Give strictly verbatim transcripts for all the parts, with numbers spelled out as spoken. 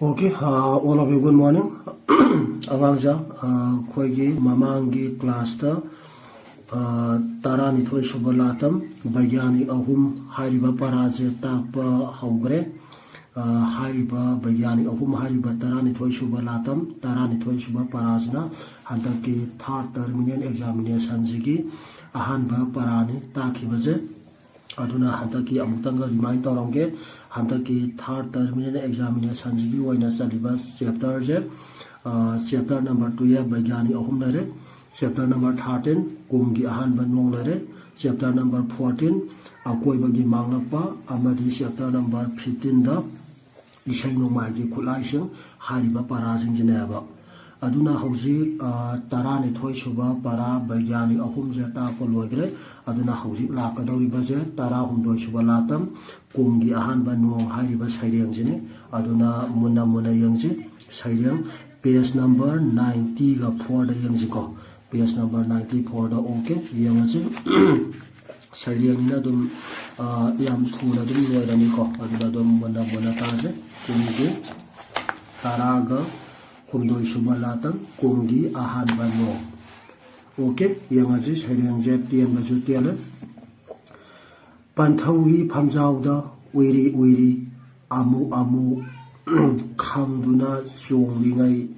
Okay, uh, all of you, good morning. ꯑꯉꯥꯡꯁꯥ, ꯑꯩꯈꯣꯏꯒꯤ ꯃꯃꯥꯡꯒꯤ ꯀ꯭ꯂꯥꯁꯇ ꯇꯔꯥꯅꯤꯊꯣꯏ ꯁꯨꯕ ꯂꯥꯇꯝ ꯕꯩꯒ꯭ꯌꯥꯅꯤꯛ ꯑꯍꯨꯝ ꯍꯥꯏꯔꯤꯕ ꯄꯔꯥꯁꯦ ꯇꯥꯛꯄ ꯍꯧꯈ꯭ꯔꯦ꯫ ꯍꯥꯏꯔꯤꯕ ꯕꯩꯒ꯭ꯌꯥꯅꯤꯛ ꯑꯍꯨꯝ ꯍꯥꯏꯔꯤꯕ ꯇꯔꯥꯅꯤꯊꯣꯏ ꯁꯨꯕ ꯂꯥꯇꯝ ꯇꯔꯥꯅꯤꯊꯣꯏ ꯁꯨꯕ ꯄꯔꯥꯁꯤꯅ ꯍꯟꯗꯛꯀꯤ ꯊꯥꯔꯠ ꯇꯔꯃꯤꯅꯦꯜ ꯑꯦꯛꯖꯥꯃꯤꯅꯦꯁꯟꯁꯤꯒꯤ ꯑꯍꯥꯟꯕ ꯄꯔꯥꯅꯤ ꯇꯥꯛꯈꯤꯕꯁꯦ꯫ ꯑꯗꯨꯅ ꯍꯟꯗꯛꯀꯤ ꯑꯃꯨꯛꯇꯪꯒ ꯔꯤꯃꯥꯏꯟ ꯇꯧꯔꯝꯒꯦ꯫ ꯍꯟꯗꯛꯀꯤ ꯊꯥꯔꯠ ꯇꯔꯃꯤꯅꯦꯜ ꯑꯦꯛꯖꯥꯃꯤꯅꯦꯁꯟꯁꯤꯒꯤ ꯑꯣꯏꯅ ꯆꯠꯂꯤꯕ ꯆꯦꯞꯇꯔꯁꯦ, ꯆꯦꯞꯇꯔ ꯅꯝꯕꯔ ꯇꯨꯌꯦꯜꯞ ꯕꯩꯒ꯭ꯌꯥꯅꯤꯛ ꯑꯍꯨꯝ ꯂꯩꯔꯦ, ꯆꯦꯞꯇꯔ ꯅꯝꯕꯔ ꯊꯥꯔꯇꯤꯟ ꯀꯨꯝꯒꯤ ꯑꯍꯥꯟꯕ ꯅꯣꯡ ꯂꯩꯔꯦ, ꯆꯦꯞꯇꯔ ꯅꯝꯕꯔ ꯐꯣꯔꯇꯤꯟ ꯑꯀꯣꯏꯕꯒꯤ ꯃꯥꯡꯂꯛꯄ, ꯑꯃꯗꯤ ꯆꯦꯞꯇꯔ ꯅꯝꯕꯔ ꯐꯤꯐꯇꯤꯟꯗ ꯏꯁꯩ ꯅꯣꯡꯃꯥꯏꯒꯤ ꯈꯨꯠꯂꯥꯏꯁꯤꯡ ꯍꯥꯏꯔꯤꯕ ꯄꯔꯥꯁꯤꯡꯁꯤꯅꯦꯕ꯫ ꯑꯗꯨꯅ ꯍꯧꯖꯤꯛ ꯇꯔꯥꯅꯤꯊꯣꯏ ꯁꯨꯕ ꯄꯔꯥ ꯕꯩꯒ꯭ꯌꯥꯅꯤꯛ ꯑꯍꯨꯝꯁꯦ ꯇꯥꯛꯄ ꯂꯣꯏꯈ꯭ꯔꯦ꯫ ꯑꯗꯨꯅ ꯍꯧꯖꯤꯛ ꯂꯥꯛꯀꯗꯧꯔꯤꯕꯁꯦ ꯇꯔꯥꯍꯨꯝꯗꯣꯏ ꯁꯨꯕ ꯂꯥꯇꯝ ꯀꯨꯝꯒꯤ ꯑꯍꯥꯟꯕ ꯅꯣꯡ ꯍꯥꯏꯔꯤꯕ ꯁꯩꯔꯦꯡꯁꯤꯅꯤ꯫ ꯑꯗꯨꯅ ꯃꯨꯟꯅ ꯃꯨꯟꯅ ꯌꯦꯡꯁꯤ꯫ ꯁꯩꯔꯦꯡ ꯄꯦꯖ ꯅꯝꯕꯔ ꯅꯥꯏꯟꯇꯤꯒ ꯐꯣꯔꯗ ꯌꯦꯡꯁꯤꯀꯣ꯫ ꯄꯦꯖ ꯅꯝꯕꯔ ꯅꯥꯏꯟꯇꯤ ꯐꯣꯔꯗ꯫ ꯑꯣꯀꯦ, ꯌꯦꯡꯉꯁꯤ꯫ ꯁꯩꯔꯦꯡꯅꯤꯅ ꯑꯗꯨꯝ ꯌꯥꯝ ꯊꯨꯅ ꯑꯗꯨꯝ ꯂꯣꯏꯔꯅꯤꯀꯣ꯫ ꯑꯗꯨꯅ ꯑꯗꯨꯝ ꯃꯨꯟꯅ ꯃꯨꯟꯅ ꯇꯥꯁꯦ꯫ ꯀꯨꯝꯒꯤ ꯇꯔꯥꯒ ꯍꯨꯝꯗꯣꯏ ꯁꯨꯕ ꯂꯥꯇꯝ ꯀꯨꯝꯒꯤ ꯑꯍꯥꯟꯕ ꯅꯣꯡ꯫ ꯑꯣꯀꯦ, ꯌꯦꯡꯉꯁꯤ꯫ ꯁꯩꯔꯦꯡꯁꯦ ꯇꯦꯟꯕꯁꯨ ꯇꯦꯜꯂꯦ꯫ ꯄꯟꯊꯧꯒꯤ ꯐꯝꯖꯥꯎꯗ ꯎꯏꯔꯤ ꯎꯏꯔꯤ ꯑꯃꯨꯛ ꯑꯃꯨꯛ ꯈꯪꯗꯨꯅ ꯆꯣꯡꯂꯤꯉꯩ,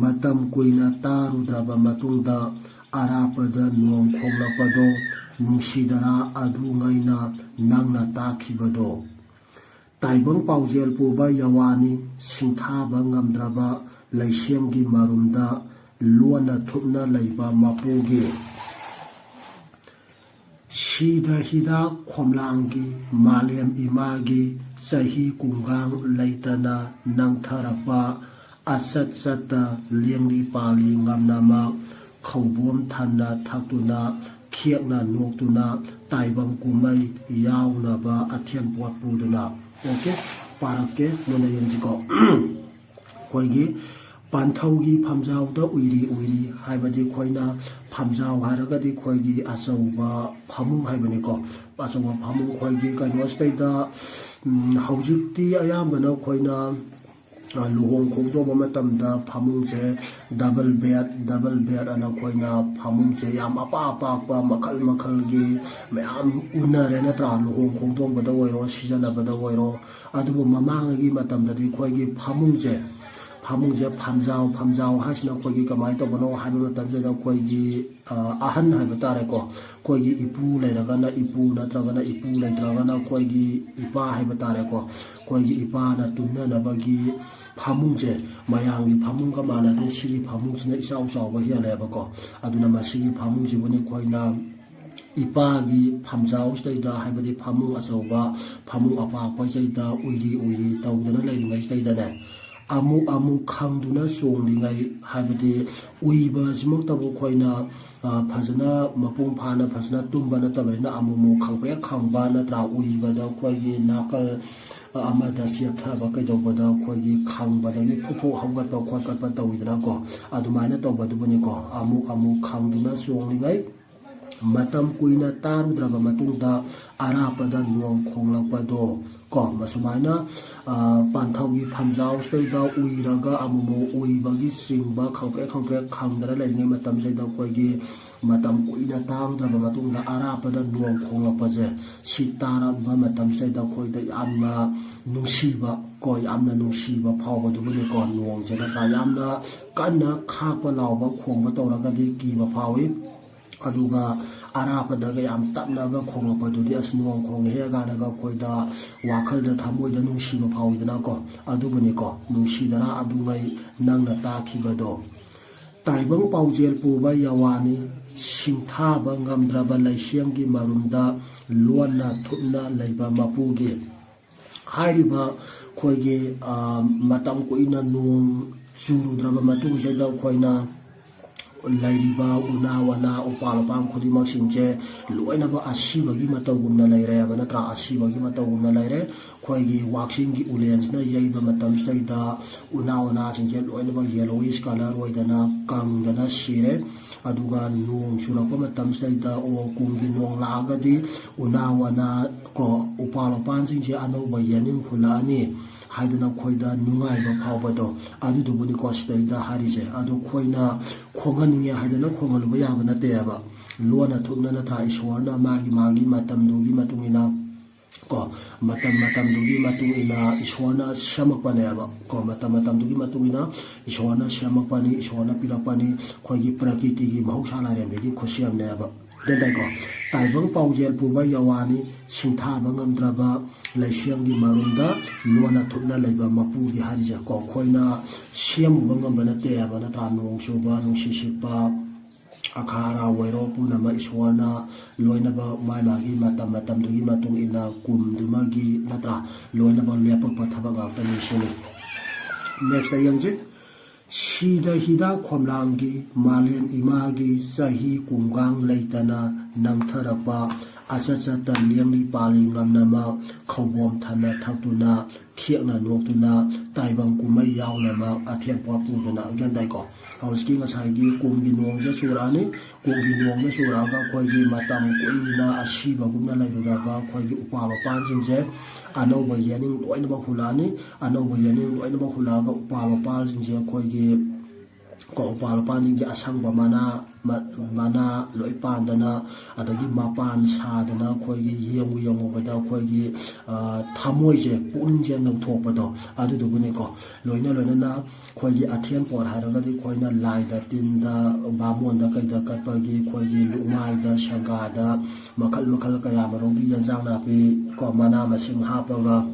ꯃꯇꯝ ꯀꯨꯏꯅ ꯇꯥꯔꯨꯗ꯭ꯔꯕ ꯃꯇꯨꯡꯗ ꯑꯔꯥꯞꯄꯗ ꯅꯣꯡ ꯈꯣꯡꯂꯛꯄꯗꯣ ꯅꯨꯡꯁꯤꯗꯔꯥ? ꯑꯗꯨꯉꯩꯅ ꯅꯪꯅ ꯇꯥꯛꯈꯤꯕꯗꯣ꯫ ꯇꯥꯏꯕꯪ ꯄꯥꯎꯖꯦꯜ ꯄꯨꯕ ꯌꯥꯋꯥꯅꯤ, ꯁꯤꯡꯊꯥꯕ ꯉꯝꯗ꯭ꯔꯕ ꯂꯩꯁꯦꯝꯒꯤ ꯃꯔꯨꯝꯗ ꯂꯣꯟꯅ ꯊꯨꯞꯅ ꯂꯩꯕ ꯃꯄꯨꯒꯤ ꯁꯤꯗ ꯍꯤꯗꯥꯛ ꯈꯣꯝꯂꯥꯡꯒꯤ ꯃꯥꯂꯦꯝ ꯏꯃꯥꯒꯤ ꯆꯍꯤ ꯀꯨꯡꯒꯥꯡ ꯂꯩꯇꯅ ꯅꯪꯊꯔꯛꯄ ꯑꯆꯠ ꯆꯠꯇ ꯂꯦꯡꯂꯤ ꯄꯥꯜꯂꯤ ꯉꯝꯅꯃꯛ ꯈꯧꯕꯣꯝ ꯊꯟꯅ ꯊꯛꯇꯨꯅ ꯈꯦꯛꯅ ꯅꯣꯛꯇꯨꯅ ꯇꯥꯏꯕꯪ ꯀꯨꯝꯍꯩ ꯌꯥꯎꯅꯕ ꯑꯊꯦꯟ ꯄꯣꯠ ꯄꯨꯗꯨꯅ꯫ ꯑꯣꯀꯦ, ꯄꯥꯔꯛꯀꯦ, ꯃꯨꯟꯅ ꯌꯦꯡꯁꯤꯀꯣ꯫ ꯑꯩꯈꯣꯏꯒꯤ ꯄꯥꯟꯊꯧꯒꯤ ꯐꯝꯖꯥꯎꯗ ꯎꯏꯔꯤ ꯎꯏꯔꯤ ꯍꯥꯏꯕꯗꯤ ꯑꯩꯈꯣꯏꯅ ꯐꯝꯖꯥꯎ ꯍꯥꯏꯔꯒꯗꯤ ꯑꯩꯈꯣꯏꯒꯤ ꯑꯆꯧꯕ ꯐꯃꯨꯡ ꯍꯥꯏꯕꯅꯤꯀꯣ꯫ ꯑꯆꯧꯕ ꯐꯃꯨꯡ ꯑꯩꯈꯣꯏꯒꯤ ꯀꯩꯅꯣꯁꯤꯗꯩꯗ, ꯎꯝ, ꯍꯧꯖꯤꯛꯇꯤ ꯑꯌꯥꯝꯕꯅ ꯑꯩꯈꯣꯏꯅ ꯂꯨꯍꯣꯡ ꯈꯣꯡꯗꯣꯡꯕ ꯃꯇꯝꯗ ꯐꯃꯨꯡꯁꯦ double bed, double bed ꯑꯅ ꯑꯩꯈꯣꯏꯅ ꯐꯃꯨꯡꯁꯦ ꯌꯥꯝ ꯑꯄꯥꯛ ꯑꯄꯥꯛꯄ ꯃꯈꯜ ꯃꯈꯜꯒꯤ ꯃꯌꯥꯝ ꯎꯅꯔꯦ ꯅꯠꯇ꯭ꯔꯥ? ꯂꯨꯍꯣꯡ ꯈꯣꯡꯗꯣꯡꯕꯗ ꯑꯣꯏꯔꯣ, ꯁꯤꯖꯤꯟꯅꯕꯗ ꯑꯣꯏꯔꯣ꯫ ꯑꯗꯨꯕꯨ ꯃꯃꯥꯡꯉꯩꯒꯤ ꯃꯇꯝꯗꯗꯤ ꯑꯩꯈꯣꯏꯒꯤ ꯐꯃꯨꯡꯁꯦ, ꯐꯃꯨꯡꯁꯦ ꯐꯝꯖꯥꯎ, ꯐꯝꯖꯥꯎ ꯍꯥꯏꯁꯤꯅ ꯑꯩꯈꯣꯏꯒꯤ ꯀꯃꯥꯏꯅ ꯇꯧꯕꯅꯣ ꯍꯥꯏꯕ ꯃꯇꯝꯁꯤꯗ ꯑꯩꯈꯣꯏꯒꯤ, ꯑ, ꯑꯍꯟ ꯍꯥꯏꯕ ꯇꯥꯔꯦꯀꯣ, ꯑꯩꯈꯣꯏꯒꯤ ꯏꯄꯨ ꯂꯩꯔꯒꯅ ꯏꯄꯨ, ꯅꯠꯇ꯭ꯔꯒꯅ ꯏꯄꯨ ꯂꯩꯇ꯭ꯔꯒꯅ ꯑꯩꯈꯣꯏꯒꯤ ꯏꯄꯥ ꯍꯥꯏꯕ ꯇꯥꯔꯦꯀꯣ, ꯑꯩꯈꯣꯏꯒꯤ ꯏꯄꯥꯅ ꯇꯨꯝꯅꯅꯕꯒꯤ ꯐꯃꯨꯡꯁꯦ ꯃꯌꯥꯝꯒꯤ ꯐꯃꯨꯡꯒ ꯃꯥꯟꯅꯗꯦ꯫ ꯁꯤꯒꯤ ꯐꯃꯨꯡꯁꯤꯅ ꯏꯆꯥꯎ ꯆꯥꯎꯕ ꯍꯦꯜꯂꯦꯕꯀꯣ꯫ ꯑꯗꯨꯅ ꯃꯁꯤꯒꯤ ꯐꯃꯨꯡꯁꯤꯕꯨꯅꯤ ꯑꯩꯈꯣꯏꯅ ꯏꯄꯥꯒꯤ ꯐꯝꯖꯥꯎꯁꯤꯗꯩꯗ, ꯍꯥꯏꯕꯗꯤ ꯐꯃꯨꯡ ꯑꯆꯧꯕ, ꯐꯃꯨꯡ ꯑꯄꯥꯛꯄꯁꯤꯗꯩꯗ ꯎꯏꯔꯤ ꯎꯏꯔꯤ ꯇꯧꯗꯅ ꯂꯩꯔꯤꯉꯩꯁꯤꯗꯩꯗꯅꯦ, ꯑꯃꯨꯛ ꯑꯃꯨꯛ ꯈꯪꯗꯨꯅ ꯆꯣꯡꯂꯤꯉꯩ, ꯍꯥꯏꯕꯗꯤ ꯎꯏꯕꯁꯤꯃꯛꯇꯕꯨ ꯑꯩꯈꯣꯏꯅ, ꯑ, ꯐꯖꯅ ꯃꯄꯨꯡ ꯐꯥꯅ ꯐꯖꯅ ꯇꯨꯝꯕ ꯅꯠꯇꯕꯅꯤꯅ, ꯑꯃꯨꯛ ꯑꯃꯨꯛ ꯈꯪꯄ꯭ꯔꯦꯛ ꯈꯪꯕ ꯅꯠꯇ꯭ꯔꯥ? ꯎꯏꯕꯗ ꯑꯩꯈꯣꯏꯒꯤ ꯅꯥꯀꯜ ꯑꯃꯗ ꯆꯦꯞꯊꯕ ꯀꯩꯗꯧꯕꯗ ꯑꯩꯈꯣꯏꯒꯤ ꯈꯪꯕꯗꯒꯤ ꯐꯨꯛ ꯐꯨꯛ ꯍꯧꯒꯠꯄ ꯈꯣꯠꯀꯠꯄ ꯇꯧꯋꯤꯗꯅꯀꯣ꯫ ꯑꯗꯨꯃꯥꯏꯅ ꯇꯧꯕꯗꯨꯕꯨꯅꯤꯀꯣ, ꯑꯃꯨꯛ ꯑꯃꯨꯛ ꯈꯪꯗꯨꯅ ꯆꯣꯡꯂꯤꯉꯩ꯫ ꯃꯇꯝ ꯀꯨꯏꯅ ꯇꯥꯔꯨꯗ꯭ꯔꯕ ꯃꯇꯨꯡꯗ ꯑꯔꯥꯞꯄꯗ ꯅꯣꯡ ꯈꯣꯡꯂꯛꯄꯗꯣ ꯀꯣ, ꯃꯁꯨꯃꯥꯏꯅ, ꯑ, ꯄꯥꯟꯊꯧꯒꯤ ꯐꯝꯖꯥꯎꯁꯤꯗꯩꯗ ꯎꯏꯔꯒ ꯑꯃꯨꯛꯃꯨꯛ ꯎꯏꯕꯒꯤ ꯆꯤꯡꯕ, ꯈꯪꯄ꯭ꯔꯦꯛ ꯈꯪꯄ꯭ꯔꯦꯛ ꯈꯪꯗꯅ ꯂꯩꯔꯤꯉꯩ ꯃꯇꯝꯁꯤꯗ ꯑꯩꯈꯣꯏꯒꯤ ꯃꯇꯝ ꯀꯨꯏꯅ ꯇꯥꯔꯨꯗ꯭ꯔꯕ ꯃꯇꯨꯡꯗ ꯑꯔꯥꯞꯄꯗ ꯅꯣꯡ ꯈꯣꯡꯂꯛꯄꯁꯦ, ꯁꯤ ꯇꯥꯔꯝꯕ ꯃꯇꯝꯁꯤꯗ ꯑꯩꯈꯣꯏꯗ ꯌꯥꯝꯅ ꯅꯨꯡꯁꯤꯕ ꯀꯣ, ꯌꯥꯝꯅ ꯅꯨꯡꯁꯤꯕ ꯐꯥꯎꯕꯗꯨꯕꯨꯅꯤꯀꯣ꯫ ꯅꯣꯡꯁꯦ ꯅꯠꯇ꯭ꯔꯥ, ꯌꯥꯝꯅ ꯀꯟꯅ ꯈꯥꯛꯄ ꯂꯥꯎꯕ ꯈꯣꯡꯕ ꯇꯧꯔꯒꯗꯤ ꯀꯤꯕ ꯐꯥꯎꯏ꯫ ꯑꯗꯨꯒ ꯑꯔꯥꯞꯄꯗꯒ ꯌꯥꯝ ꯇꯞꯅꯒ ꯈꯣꯡꯂꯛꯄꯗꯨꯗꯤ, ꯑꯁ, ꯅꯣꯡ ꯈꯣꯡꯉꯦꯍꯦ ꯀꯥꯏꯅꯒ ꯑꯩꯈꯣꯏꯗ ꯋꯥꯈꯜꯗ, ꯊꯃꯣꯏꯗ ꯅꯨꯡꯁꯤꯕ ꯐꯥꯎꯏꯗꯅꯀꯣ꯫ ꯑꯗꯨꯕꯨꯅꯤꯀꯣ, ꯅꯨꯡꯁꯤꯗꯔꯥ ꯑꯗꯨꯉꯩ ꯅꯪꯅ ꯇꯥꯈꯤꯕꯗꯣ? ꯇꯥꯏꯕꯪ ꯄꯥꯎꯖꯦꯜ ꯄꯨꯕ ꯌꯥꯋꯥꯅꯤ, ꯁꯤꯡꯊꯥꯕ ꯉꯝꯗ꯭ꯔꯕ ꯂꯩꯁꯦꯝꯒꯤ ꯃꯔꯨꯝꯗ ꯂꯣꯟꯅ ꯊꯨꯞꯅ ꯂꯩꯕ ꯃꯄꯨꯒꯤ꯫ ꯍꯥꯏꯔꯤꯕ ꯑꯩꯈꯣꯏꯒꯤ, ꯑ, ꯃꯇꯝ ꯀꯨꯏꯅ ꯅꯣꯡ ꯆꯨꯔꯨꯗ꯭ꯔꯕ ꯃꯇꯨꯡꯁꯤꯗ ꯑꯩꯈꯣꯏꯅ ꯂꯩꯔꯤꯕ ꯎꯅꯥ ꯋꯥꯅꯥ, ꯎꯄꯥꯜ ꯋꯥꯄꯥꯜ ꯈꯨꯗꯤꯡꯃꯛꯁꯤꯡꯁꯦ ꯂꯣꯏꯅꯃꯛ ꯑꯁꯤꯕꯒꯤ ꯃꯇꯧꯒꯨꯝꯅ ꯂꯩꯔꯦꯕ ꯅꯠꯇ꯭ꯔꯥ? ꯑꯁꯤꯕꯒꯤ ꯃꯇꯧꯒꯨꯝꯅ ꯂꯩꯔꯦ꯫ ꯑꯩꯈꯣꯏꯒꯤ ꯋꯥꯛꯆꯤꯡꯒꯤ ꯎꯂꯦꯟꯁꯤꯅ ꯌꯩꯕ ꯃꯇꯝꯁꯤꯗꯩꯗ ꯎꯅꯥ ꯋꯥꯅꯥꯁꯤꯡꯁꯦ ꯂꯣꯏꯅꯃꯛ yellowish colour ꯑꯣꯏꯗꯅ ꯀꯪꯗꯅ ꯁꯤꯔꯦ꯫ ꯑꯗꯨꯒ ꯅꯣꯡ ꯆꯨꯔꯛꯄ ꯃꯇꯝꯁꯤꯗꯩꯗ ꯑꯣ ꯀꯨꯝꯒꯤ ꯅꯣꯡ ꯂꯥꯛꯑꯒꯗꯤ ꯎꯅꯥ ꯋꯥꯅꯥ ꯀꯣ, ꯎꯄꯥꯜ ꯋꯥꯄꯥꯜꯁꯤꯡꯁꯦ ꯑꯅꯧꯕ ꯌꯦꯅꯤꯡ ꯍꯨꯜꯂꯛꯑꯅꯤ꯫ ꯍꯥꯏꯗꯅ ꯑꯩꯈꯣꯏꯗ ꯅꯨꯡꯉꯥꯏꯕ ꯐꯥꯎꯕꯗꯣ, ꯑꯗꯨꯗꯨꯕꯨꯅꯤꯀꯣ ꯁꯤꯗꯩꯗ ꯍꯥꯏꯔꯤꯁꯦ꯫ ꯑꯗꯣ ꯑꯩꯈꯣꯏꯅ ꯈꯣꯡꯍꯟꯅꯤꯡꯉꯦ ꯍꯥꯏꯗꯅ ꯈꯣꯡꯍꯜꯂꯨꯕ ꯌꯥꯕ ꯅꯠꯇꯦꯕ꯫ ꯂꯣꯟꯅ ꯊꯨꯞꯅ ꯅꯠꯇ꯭ꯔꯥ, ꯏꯁꯣꯔꯅ ꯃꯥꯒꯤ ꯃꯥꯒꯤ ꯃꯇꯝꯗꯨꯒꯤ ꯃꯇꯨꯡ ꯏꯟꯅ ꯀꯣ, ꯃꯇꯝ ꯃꯇꯝꯗꯨꯒꯤ ꯃꯇꯨꯡ ꯏꯟꯅ ꯏꯁꯣꯔꯅ ꯁꯦꯝꯃꯛꯄꯅꯦꯕ ꯀꯣ꯫ ꯃꯇꯝ ꯃꯇꯝꯗꯨꯒꯤ ꯃꯇꯨꯡ ꯏꯟꯅ ꯏꯁꯣꯔꯅ ꯁꯦꯝꯃꯛꯄꯅꯤ, ꯏꯁꯣꯔꯅ ꯄꯤꯔꯛꯄꯅꯤ, ꯑꯩꯈꯣꯏꯒꯤ ꯄ꯭ꯔꯀꯤꯇꯤꯒꯤ ꯃꯍꯧꯁꯥ ꯂꯥꯏꯔꯦꯝꯕꯤꯒꯤ ꯈꯨꯠꯁꯦꯝꯅꯦꯕ꯫ ꯒ꯭ꯌꯥꯟ ꯇꯥꯏꯀꯣ? ꯇꯥꯏꯕꯪ ꯄꯥꯎꯖꯦꯜ ꯄꯨꯕ ꯌꯥꯋꯥꯅꯤ, ꯁꯤꯡꯊꯥꯕ ꯉꯝꯗ꯭ꯔꯕ ꯂꯩꯁꯦꯝꯒꯤ ꯃꯔꯨꯝꯗ ꯂꯣꯟꯅ ꯊꯨꯞꯅ ꯂꯩꯕ ꯃꯄꯨꯒꯤ ꯍꯥꯏꯔꯤꯁꯦ ꯀꯣ꯫ ꯑꯩꯈꯣꯏꯅ ꯁꯦꯝꯃꯨꯕ ꯉꯝꯕ ꯅꯠꯇꯦꯕ, ꯅꯠꯇ꯭ꯔꯥ? ꯅꯣꯡ ꯆꯨꯕ, ꯅꯨꯡꯁꯤꯠ ꯁꯤꯠꯄ, ꯑꯈꯥ ꯑꯔꯥꯎ ꯑꯣꯏꯔꯣ, ꯄꯨꯝꯅꯃꯛ ꯏꯁꯣꯔꯅ ꯂꯣꯏꯅꯃꯛ ꯃꯥꯏ ꯃꯥꯒꯤ ꯃꯇꯝ ꯃꯇꯝꯗꯨꯒꯤ ꯃꯇꯨꯡ ꯏꯟꯅ ꯀꯨꯝꯗꯨꯃꯒꯤ, ꯅꯠꯇ꯭ꯔꯥ? ꯂꯣꯏꯅꯃꯛ ꯂꯦꯞꯄꯛꯄ ꯊꯕꯛ ꯉꯥꯛꯇꯅꯤ ꯁꯤꯅꯤ꯫ Next ꯌꯦꯡꯁꯤ꯫ ꯁꯤꯗ ꯍꯤꯗꯥꯛ ꯈꯣꯝꯂꯥꯡꯒꯤ ꯃꯥꯂꯦꯝ ꯏꯃꯥꯒꯤ ꯆꯍꯤ ꯀꯨꯝꯒꯥꯡ ꯂꯩꯇꯅ ꯅꯝꯊꯔꯛꯄ, ꯑꯆꯠ ꯆꯠꯇ ꯂꯦꯡꯂꯤ ꯄꯥꯜꯂꯤ ꯉꯝꯅꯃꯛ ꯈꯧꯕꯣꯝ ꯊꯟꯅ ꯊꯛꯇꯨꯅ ꯈꯦꯛꯅ ꯅꯣꯛꯇꯨꯅ ꯇꯥꯏꯕꯪ ꯀꯨꯝꯍꯩ ꯌꯥꯎꯅꯃꯛ ꯑꯊꯦꯟ ꯄꯣꯠ ꯄꯨꯗꯨꯅ꯫ ꯒ꯭ꯌꯥꯟ ꯇꯥꯏꯀꯣ? ꯍꯧꯖꯤꯛꯀꯤ ꯉꯁꯥꯏꯒꯤ ꯀꯨꯝꯒꯤ ꯅꯣꯡꯁꯦ ꯆꯨꯔꯛꯑꯅꯤ꯫ ꯀꯨꯝꯒꯤ ꯅꯣꯡꯁꯦ ꯆꯨꯔꯛꯑꯒ ꯑꯩꯈꯣꯏꯒꯤ ꯃꯇꯝ ꯀꯨꯏꯅ ꯑꯁꯤꯕꯒꯨꯝꯅ ꯂꯩꯔꯨꯔꯕ ꯑꯩꯈꯣꯏꯒꯤ ꯎꯄꯥꯜ ꯋꯥꯄꯥꯟꯁꯤꯡꯁꯦ ꯑꯅꯧꯕ ꯌꯦꯅꯤꯡ ꯂꯣꯏꯅꯃꯛ ꯍꯨꯜꯂꯛꯑꯅꯤ꯫ ꯑꯅꯧꯕ ꯌꯦꯅꯤꯡ ꯂꯣꯏꯅꯃꯛ ꯍꯨꯜꯂꯛꯑꯒ ꯎꯄꯥꯜ ꯋꯥꯄꯥꯜꯁꯤꯡꯁꯦ ꯑꯩꯈꯣꯏꯒꯤ ꯀꯣ, ꯎꯄꯥꯜ ꯋꯥꯄꯥꯜꯁꯤꯡꯁꯦ ꯑꯁꯪꯕ ꯃꯅꯥ, ꯃ-, ꯃꯅꯥ ꯂꯣꯏ ꯄꯥꯟꯗꯅ, ꯑꯗꯒꯤ ꯃꯄꯥꯟ ꯁꯥꯗꯅ ꯑꯩꯈꯣꯏꯒꯤ ꯌꯦꯡꯉꯨ ꯌꯦꯡꯉꯨꯕꯗ ꯑꯩꯈꯣꯏꯒꯤ, ꯑ, ꯊꯃꯣꯏꯁꯦ, ꯄꯨꯛꯅꯤꯡꯁꯦ ꯅꯧꯊꯣꯛꯄꯗꯣ, ꯑꯗꯨꯗꯨꯕꯨꯅꯤꯀꯣ꯫ ꯂꯣꯏꯅ ꯂꯣꯏꯅꯅ ꯑꯩꯈꯣꯏꯒꯤ ꯑꯊꯦꯟ ꯄꯣꯠ ꯍꯥꯏꯔꯒꯗꯤ ꯑꯩꯈꯣꯏꯅ ꯂꯥꯏꯗ, ꯇꯤꯟꯗ, ꯕꯥꯃꯣꯟꯗ ꯀꯩꯗ ꯀꯠꯄꯒꯤ ꯑꯩꯈꯣꯏꯒꯤ ꯂꯨꯛꯃꯥꯏꯗ, ꯁꯦꯡꯒꯥꯗ ꯃꯈꯜ ꯃꯈꯜ ꯀꯌꯥ ꯃꯔꯨꯝꯒꯤ ꯌꯦꯟꯁꯥꯡ ꯅꯥꯄꯤ ꯀꯣ, ꯃꯅꯥ ꯃꯁꯤꯡ ꯍꯥꯞꯄꯒ,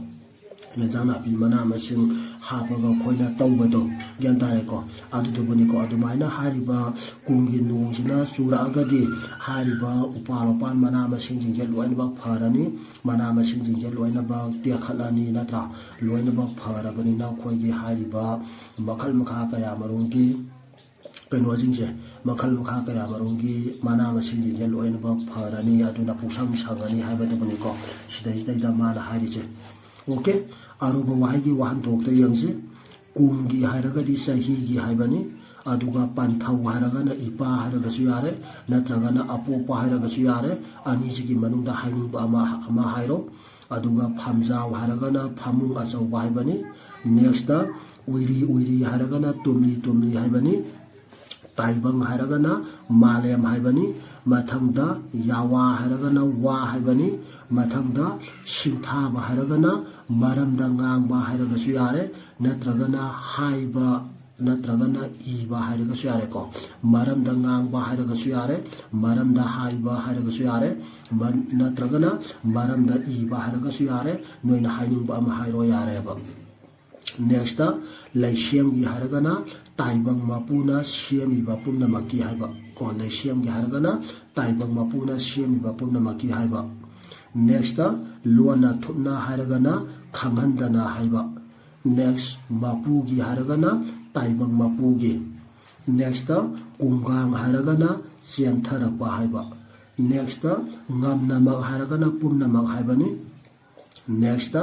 ꯌꯦꯟꯁꯥꯡ ꯅꯥꯄꯤ ꯃꯅꯥ ꯃꯁꯤꯡ ꯍꯥꯞꯄꯒ ꯑꯩꯈꯣꯏꯅ ꯇꯧꯕꯗꯣ, ꯒ꯭ꯌꯥꯟ ꯇꯥꯔꯦꯀꯣ? ꯑꯗꯨꯗꯨꯕꯨꯅꯤꯀꯣ꯫ ꯑꯗꯨꯃꯥꯏꯅ ꯍꯥꯏꯔꯤꯕ ꯀꯨꯝꯒꯤ ꯅꯣꯡꯁꯤꯅ ꯆꯨꯔꯛꯑꯒꯗꯤ ꯍꯥꯏꯔꯤꯕ ꯎꯄꯥꯜ ꯋꯥꯄꯥꯜ ꯃꯅꯥ ꯃꯁꯤꯡꯁꯤꯡꯁꯦ ꯂꯣꯏꯅꯃꯛ ꯐꯔꯅꯤ, ꯃꯅꯥ ꯃꯁꯤꯡꯁꯤꯡꯁꯦ ꯂꯣꯏꯅꯃꯛ ꯇꯦꯛꯈꯠꯂꯅꯤ, ꯅꯠꯇ꯭ꯔꯥ? ꯂꯣꯏꯅꯃꯛ ꯐꯔꯕꯅꯤꯅ ꯑꯩꯈꯣꯏꯒꯤ ꯍꯥꯏꯔꯤꯕ ꯃꯈꯜ ꯃꯈꯥ ꯀꯌꯥ ꯃꯔꯨꯝꯒꯤ ꯀꯩꯅꯣꯁꯤꯡꯁꯦ, ꯃꯈꯜ ꯃꯈꯥ ꯀꯌꯥ ꯃꯔꯨꯝꯒꯤ ꯃꯅꯥ ꯃꯁꯤꯡꯁꯤꯡꯁꯦ ꯂꯣꯏꯅꯃꯛ ꯐꯔꯅꯤ, ꯑꯗꯨꯅ ꯄꯨꯛꯁꯪ ꯁꯪꯉꯅꯤ ꯍꯥꯏꯕꯗꯨꯕꯨꯅꯤꯀꯣ ꯁꯤꯗꯩꯁꯤꯗꯩꯗ ꯃꯥꯅ ꯍꯥꯏꯔꯤꯁꯦ꯫ ꯑꯣꯀꯦ, ꯑꯔꯨꯕ ꯋꯥꯍꯩꯒꯤ ꯋꯥꯍꯟꯊꯣꯛꯇ ꯌꯦꯡꯁꯤ꯫ ꯀꯨꯝꯒꯤ ꯍꯥꯏꯔꯒꯗꯤ ꯆꯍꯤꯒꯤ ꯍꯥꯏꯕꯅꯤ, ꯑꯗꯨꯒ ꯄꯟꯊꯧ ꯍꯥꯏꯔꯒꯅ ꯏꯄꯥ ꯍꯥꯏꯔꯒꯁꯨ ꯌꯥꯔꯦ, ꯅꯠꯇ꯭ꯔꯒꯅ ꯑꯄꯣꯛꯄ ꯍꯥꯏꯔꯒꯁꯨ ꯌꯥꯔꯦ꯫ ꯑꯅꯤꯁꯤꯒꯤ ꯃꯅꯨꯡꯗ ꯍꯥꯏꯅꯤꯡꯕ ꯑꯃ, ꯑꯃ ꯍꯥꯏꯔꯣ꯫ ꯑꯗꯨꯒ ꯐꯝꯖꯥꯎ ꯍꯥꯏꯔꯒꯅ ꯐꯃꯨꯡ ꯑꯆꯧꯕ ꯍꯥꯏꯕꯅꯤ꯫ Next ꯎꯏꯔꯤ ꯎꯏꯔꯤ ꯍꯥꯏꯔꯒꯅ ꯇꯨꯝꯂꯤ ꯇꯨꯝꯂꯤ ꯍꯥꯏꯕꯅꯤ꯫ ꯇꯥꯏꯕꯪ ꯍꯥꯏꯔꯒꯅ ꯃꯥꯂꯦꯝ ꯍꯥꯏꯕꯅꯤ꯫ ꯃꯊꯪꯗ ꯌꯥꯋꯥ ꯍꯥꯏꯔꯒꯅ ꯋꯥ ꯍꯥꯏꯕꯅꯤ꯫ ꯃꯊꯪꯗ ꯁꯤꯡꯊꯥꯕ ꯍꯥꯏꯔꯒꯅ ꯃꯔꯝꯗ ꯉꯥꯡꯕ ꯍꯥꯏꯔꯒꯁꯨ ꯌꯥꯔꯦ, ꯅꯠꯇ꯭ꯔꯒꯅ ꯍꯥꯏꯕ, ꯅꯠꯇ꯭ꯔꯒꯅ ꯏꯕ ꯍꯥꯏꯔꯒꯁꯨ ꯌꯥꯔꯦꯀꯣ꯫ ꯃꯔꯝꯗ ꯉꯥꯡꯕ ꯍꯥꯏꯔꯒꯁꯨ ꯌꯥꯔꯦ, ꯃꯔꯝꯗ ꯍꯥꯏꯕ ꯍꯥꯏꯔꯒꯁꯨ ꯌꯥꯔꯦ, ꯃ-, ꯅꯠꯇ꯭ꯔꯒꯅ ꯃꯔꯝꯗ ꯏꯕ ꯍꯥꯏꯔꯒꯁꯨ ꯌꯥꯔꯦ, ꯅꯣꯏꯅ ꯍꯥꯏꯅꯤꯡꯕ ꯑꯃ ꯍꯥꯏꯔꯣ ꯌꯥꯔꯦꯕ꯫ Next ꯂꯩꯁꯦꯝꯒꯤ ꯍꯥꯏꯔꯒꯅ ꯇꯥꯏꯕꯪ ꯃꯄꯨꯅ ꯁꯦꯝꯃꯤꯕ ꯄꯨꯝꯅꯃꯛꯀꯤ ꯍꯥꯏꯕ ꯀꯣ꯫ ꯂꯩꯁꯦꯝꯒꯤ ꯍꯥꯏꯔꯒꯅ ꯇꯥꯏꯕꯪ ꯃꯄꯨꯅ ꯁꯦꯝꯃꯤꯕ ꯄꯨꯝꯅꯃꯛꯀꯤ ꯍꯥꯏꯕ꯫ Next ꯂꯣꯟꯅ ꯊꯨꯞꯅ ꯍꯥꯏꯔꯒꯅ ꯈꯪꯍꯟꯗꯅ ꯍꯥꯏꯕ꯫ Next ꯃꯄꯨꯒꯤ ꯍꯥꯏꯔꯒꯅ ꯇꯥꯏꯕꯪ ꯃꯄꯨꯒꯤ꯫ Next ꯀꯨꯡꯒꯥꯡ ꯍꯥꯏꯔꯒꯅ ꯆꯦꯟꯊꯔꯛꯄ ꯍꯥꯏꯕ꯫ Next ꯉꯝꯅꯃꯛ ꯍꯥꯏꯔꯒꯅ ꯄꯨꯝꯅꯃꯛ ꯍꯥꯏꯕꯅꯤ꯫ Next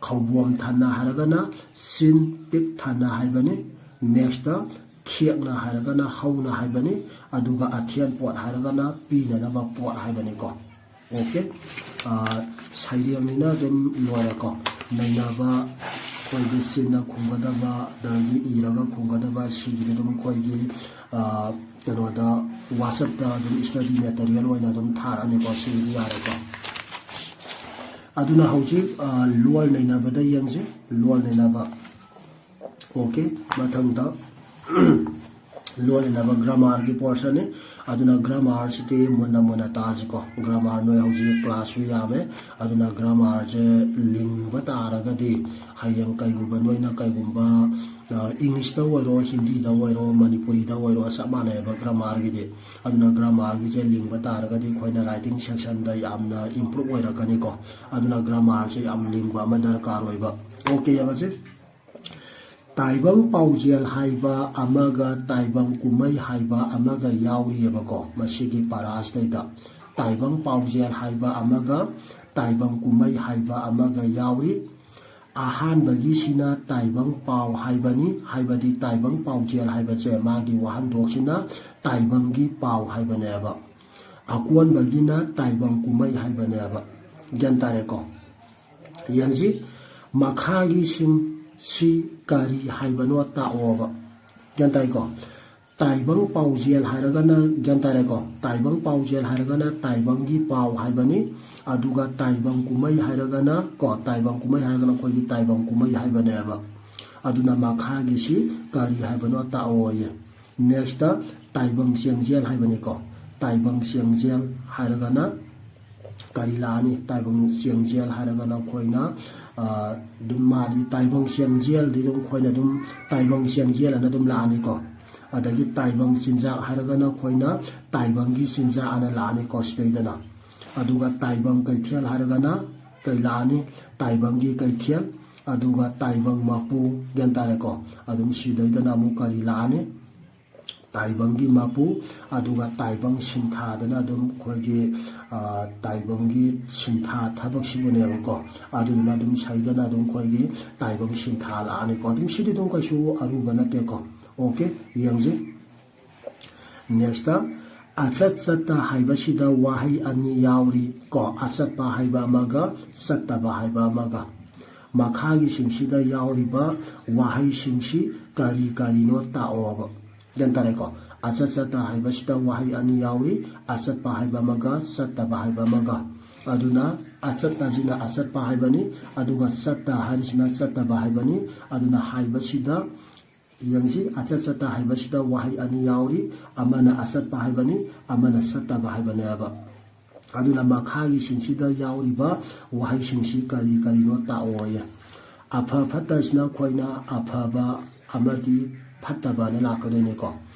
ꯈꯧꯕꯣꯝ ꯊꯟꯅ ꯍꯥꯏꯔꯒꯅ ꯆꯤꯟ ꯄꯤꯛ ꯊꯟꯅ ꯍꯥꯏꯕꯅꯤ꯫ Next ꯈꯦꯛꯅ ꯍꯥꯏꯔꯒꯅ ꯍꯧꯅ ꯍꯥꯏꯕꯅꯤ꯫ ꯑꯗꯨꯒ ꯑꯊꯦꯟ ꯄꯣꯠ ꯍꯥꯏꯔꯒꯅ ꯄꯤꯅꯅꯕ ꯄꯣꯠ ꯍꯥꯏꯕꯅꯤꯀꯣ꯫ Okay꯫ ꯁꯩꯔꯦꯡꯅꯤꯅ ꯑꯗꯨꯝ ꯂꯣꯏꯔꯦꯀꯣ꯫ ꯅꯩꯅꯕ, ꯑꯩꯈꯣꯏꯒꯤ ꯆꯤꯟꯅ ꯈꯨꯝꯒꯗꯕ, ꯑꯗꯒꯤ ꯏꯔꯒ ꯈꯨꯝꯒꯗꯕ, ꯁꯤꯒꯤꯗꯤ ꯑꯗꯨꯝ ꯑꯩꯈꯣꯏꯒꯤ ꯀꯩꯅꯣꯗ WhatsApp-ꯇ ꯑꯗꯨꯝ study material ꯑꯣꯏꯅ ꯑꯗꯨꯝ ꯊꯥꯔꯛꯑꯅꯤꯀꯣ꯫ ꯁꯤꯒꯤꯗꯤ ꯌꯥꯔꯦꯀꯣ꯫ ꯑꯗꯨꯅ ꯍꯧꯖꯤꯛ ꯂꯣꯜ ꯅꯩꯅꯕꯗ ꯌꯦꯡꯁꯤ꯫ ꯂꯣꯜ ꯅꯩꯅꯕ꯫ Okay꯫ ꯃꯊꯪꯗ ꯂꯣꯜ ꯅꯩꯅꯕ grammar-ꯒꯤ portion-ꯅꯤ꯫ ꯑꯗꯨꯅ grammar-ꯁꯤꯗꯤ ꯃꯨꯟꯅ ꯃꯨꯟꯅ ꯇꯥꯁꯤꯀꯣ꯫ Grammar ꯅꯣꯏ ꯍꯧꯖꯤꯛ class-ꯁꯨ ꯌꯥꯝꯃꯦ꯫ ꯑꯗꯨꯅ grammar-ꯁꯦ ꯂꯤꯡꯕ ꯇꯥꯔꯒꯗꯤ ꯍꯌꯦꯡ ꯀꯩꯒꯨꯝꯕ ꯅꯣꯏꯅ ꯀꯩꯒꯨꯝꯕ English-ꯇ ꯑꯣꯏꯔꯣ, Hindi-ꯗ ꯑꯣꯏꯔꯣ, ꯃꯅꯤꯄꯨꯔꯤꯗ ꯑꯣꯏꯔꯣ, ꯆꯞ ꯃꯥꯟꯅꯩꯑꯕ grammar-ꯒꯤꯗꯤ꯫ ꯑꯗꯨꯅ grammar-ꯒꯤꯁꯦ ꯂꯤꯡꯕ ꯇꯥꯔꯒꯗꯤ ꯑꯩꯈꯣꯏꯅ writing section-ꯗ ꯌꯥꯝꯅ improve ꯑꯣꯏꯔꯛꯀꯅꯤꯀꯣ꯫ ꯑꯗꯨꯅ grammar-ꯁꯦ ꯌꯥꯝ ꯂꯤꯡꯕ ꯑꯃ ꯗꯔꯀꯥꯔ ꯑꯣꯏꯕ꯫ Okay, ꯌꯦꯡꯉꯁꯤ꯫ ꯇꯥꯏꯕꯪ ꯄꯥꯎꯖꯦꯜ ꯍꯥꯏꯕ ꯑꯃꯒ ꯇꯥꯏꯕꯪ ꯀꯨꯝꯍꯩ ꯍꯥꯏꯕ ꯑꯃꯒ ꯌꯥꯎꯔꯤꯑꯕꯀꯣ ꯃꯁꯤꯒꯤ ꯄꯔꯥꯁꯤꯗꯩꯗ꯫ ꯇꯥꯏꯕꯪ ꯄꯥꯎꯖꯦꯜ ꯍꯥꯏꯕ ꯑꯃꯒ ꯇꯥꯏꯕꯪ ꯀꯨꯝꯍꯩ ꯍꯥꯏꯕ ꯑꯃꯒ ꯌꯥꯎꯔꯤ꯫ ꯑꯍꯥꯟꯕꯒꯤꯁꯤꯅ ꯇꯥꯏꯕꯪ ꯄꯥꯎ ꯍꯥꯏꯕꯅꯤ, ꯍꯥꯏꯕꯗꯤ ꯇꯥꯏꯕꯪ ꯄꯥꯎꯖꯦꯜ ꯍꯥꯏꯕꯁꯦ ꯃꯥꯒꯤ ꯋꯥꯍꯟꯊꯣꯛꯁꯤꯅ ꯇꯥꯏꯕꯪꯒꯤ ꯄꯥꯎ ꯍꯥꯏꯕꯅꯦꯕ꯫ ꯑꯀꯣꯟꯕꯒꯤꯅ ꯇꯥꯏꯕꯪ ꯀꯨꯝꯍꯩ ꯍꯥꯏꯕꯅꯦꯕ꯫ ꯒ꯭ꯌꯥꯟ ꯇꯥꯔꯦꯀꯣ? ꯌꯦꯡꯁꯤ, ꯃꯈꯥꯒꯤꯁꯤꯡꯁꯤ ꯀꯔꯤ ꯍꯥꯏꯕꯅꯣ ꯇꯥꯛꯑꯣꯕ꯫ ꯒ꯭ꯌꯥꯟ ꯇꯥꯏꯀꯣ? ꯇꯥꯏꯕꯪ ꯄꯥꯎꯖꯦꯜ ꯍꯥꯏꯔꯒꯅ, ꯒ꯭ꯌꯥꯟ ꯇꯥꯔꯦꯀꯣ? ꯇꯥꯏꯕꯪ ꯄꯥꯎꯖꯦꯜ ꯍꯥꯏꯔꯒꯅ ꯇꯥꯏꯕꯪꯒꯤ ꯄꯥꯎ ꯍꯥꯏꯕꯅꯤ꯫ ꯑꯗꯨꯒ ꯇꯥꯏꯕꯪ ꯀꯨꯝꯍꯩ ꯍꯥꯏꯔꯒꯅ ꯀꯣ, ꯇꯥꯏꯕꯪ ꯀꯨꯝꯍꯩ ꯍꯥꯏꯔꯒꯅ ꯑꯩꯈꯣꯏꯒꯤ ꯇꯥꯏꯕꯪ ꯀꯨꯝꯍꯩ ꯍꯥꯏꯕꯅꯦꯕ꯫ ꯑꯗꯨꯅ ꯃꯈꯥꯒꯤꯁꯤ ꯀꯔꯤ ꯍꯥꯏꯕꯅꯣ ꯇꯥꯛꯑꯣꯌꯦ꯫ ꯅꯦꯛꯁꯇ ꯇꯥꯏꯕꯪ ꯆꯦꯡꯖꯦꯜ ꯍꯥꯏꯕꯅꯤꯀꯣ꯫ ꯇꯥꯏꯕꯪ ꯆꯦꯡꯖꯦꯜ ꯍꯥꯏꯔꯒꯅ ꯀꯔꯤ ꯂꯥꯛꯑꯅꯤ? ꯇꯥꯏꯕꯪ ꯆꯦꯡꯖꯦꯜ ꯍꯥꯏꯔꯒꯅ ꯑꯩꯈꯣꯏꯅ, ꯑ, ꯑꯗꯨꯝ ꯃꯥꯗꯤ ꯇꯥꯏꯕꯪ ꯆꯦꯡꯖꯦꯜꯗꯤ ꯑꯗꯨꯝ ꯑꯩꯈꯣꯏꯅ ꯑꯗꯨꯝ ꯇꯥꯏꯕꯪ ꯆꯦꯡꯖꯦꯜ ꯑꯅ ꯑꯗꯨꯝ ꯂꯥꯛꯑꯅꯤꯀꯣ꯫ ꯑꯗꯒꯤ ꯇꯥꯏꯕꯪ ꯆꯤꯟꯖꯥꯛ ꯍꯥꯏꯔꯒꯅ ꯑꯩꯈꯣꯏꯅ ꯇꯥꯏꯕꯪꯒꯤ ꯆꯤꯟꯖꯥꯛ ꯑꯅ ꯂꯥꯛꯑꯅꯤꯀꯣ ꯁꯤꯗꯩꯗꯅ꯫ ꯑꯗꯨꯒ ꯇꯥꯏꯕꯪ ꯀꯩꯊꯦꯜ ꯍꯥꯏꯔꯒꯅ ꯀꯩ ꯂꯥꯛꯑꯅꯤ? ꯇꯥꯏꯕꯪꯒꯤ ꯀꯩꯊꯦꯜ꯫ ꯑꯗꯨꯒ ꯇꯥꯏꯕꯪ ꯃꯄꯨ, ꯒ꯭ꯌꯥꯟ ꯇꯥꯔꯦꯀꯣ? ꯑꯗꯨꯝ ꯁꯤꯗꯩꯗꯅ ꯑꯃꯨꯛ ꯀꯔꯤ ꯂꯥꯛꯑꯅꯤ? ꯇꯥꯏꯕꯪꯒꯤ ꯃꯄꯨ꯫ ꯑꯗꯨꯒ ꯇꯥꯏꯕꯪ ꯁꯤꯟꯊꯥꯗꯅ ꯑꯗꯨꯝ ꯑꯩꯈꯣꯏꯒꯤ, ꯑ, ꯇꯥꯏꯕꯪꯒꯤ ꯁꯤꯟꯊꯥ ꯊꯕꯛꯁꯤꯕꯨꯅꯦꯕꯀꯣ꯫ ꯑꯗꯨꯗꯨꯅ ꯑꯗꯨꯝ ꯁꯩꯗꯅ ꯑꯗꯨꯝ ꯑꯩꯈꯣꯏꯒꯤ ꯇꯥꯏꯕꯪ ꯁꯤꯟꯊꯥ ꯂꯥꯛꯑꯅꯤꯀꯣ꯫ ꯑꯗꯨꯝ ꯁꯤꯗꯤ ꯑꯗꯨꯝ ꯀꯩꯁꯨ ꯑꯔꯨꯕ ꯅꯠꯇꯦꯀꯣ꯫ ꯑꯣꯀꯦ, ꯌꯦꯡꯁꯤ꯫ ꯅꯦꯛꯁꯇ ꯑꯆꯠ ꯆꯠꯇ ꯍꯥꯏꯕꯁꯤꯗ ꯋꯥꯍꯩ ꯑꯅꯤ ꯌꯥꯎꯔꯤ ꯀꯣ, ꯑꯆꯠꯄ ꯍꯥꯏꯕ ꯑꯃꯒ ꯆꯠꯇꯕ ꯍꯥꯏꯕ ꯑꯃꯒ꯫ ꯃꯈꯥꯒꯤꯁꯤꯡꯁꯤꯗ ꯌꯥꯎꯔꯤꯕ ꯋꯥꯍꯩꯁꯤꯡꯁꯤ ꯀꯔꯤ ꯀꯔꯤꯅꯣ ꯇꯥꯛꯑꯣꯕ꯫ ꯒ꯭ꯌꯥꯟ ꯇꯥꯔꯦꯀꯣ? ꯑꯆꯠ ꯆꯠꯇ ꯍꯥꯏꯕꯁꯤꯗ ꯋꯥꯍꯩ ꯑꯅꯤ ꯌꯥꯎꯔꯤ, ꯑꯆꯠꯄ ꯍꯥꯏꯕ ꯑꯃꯒ ꯆꯠꯇꯕ ꯍꯥꯏꯕ ꯑꯃꯒ꯫ ꯑꯗꯨꯅ ꯑꯆꯠ ꯑꯁꯤꯅ ꯑꯆꯠꯄ ꯍꯥꯏꯕꯅꯤ, ꯑꯗꯨꯒ ꯆꯠꯇ ꯍꯥꯏꯔꯤꯁꯤꯅ ꯆꯠꯇꯕ ꯍꯥꯏꯕꯅꯤ꯫ ꯑꯗꯨꯅ ꯍꯥꯏꯕꯁꯤꯗ ꯌꯦꯡꯁꯤ, ꯑꯆꯠ ꯆꯠꯇ ꯍꯥꯏꯕꯁꯤꯗ ꯋꯥꯍꯩ ꯑꯅꯤ ꯌꯥꯎꯔꯤ, ꯑꯃꯅ ꯑꯆꯠꯄ ꯍꯥꯏꯕꯅꯤ, ꯑꯃꯅ ꯆꯠꯇꯕ ꯍꯥꯏꯕꯅꯦꯕ꯫ ꯑꯗꯨꯅ ꯃꯈꯥꯒꯤꯁꯤꯡꯁꯤꯗ ꯌꯥꯎꯔꯤꯕ ꯋꯥꯍꯩꯁꯤꯡꯁꯤ ꯀꯔꯤ ꯀꯔꯤꯅꯣ ꯇꯥꯛꯑꯣꯌꯦ꯫ ꯑꯐ ꯐꯠꯇꯁꯤꯅ ꯑꯩꯈꯣꯏꯅ ꯑꯐꯕ ꯑꯃꯗꯤ ꯐꯠꯇꯕꯅ ꯂꯥꯛꯀꯗꯣꯏꯅꯤꯀꯣ꯫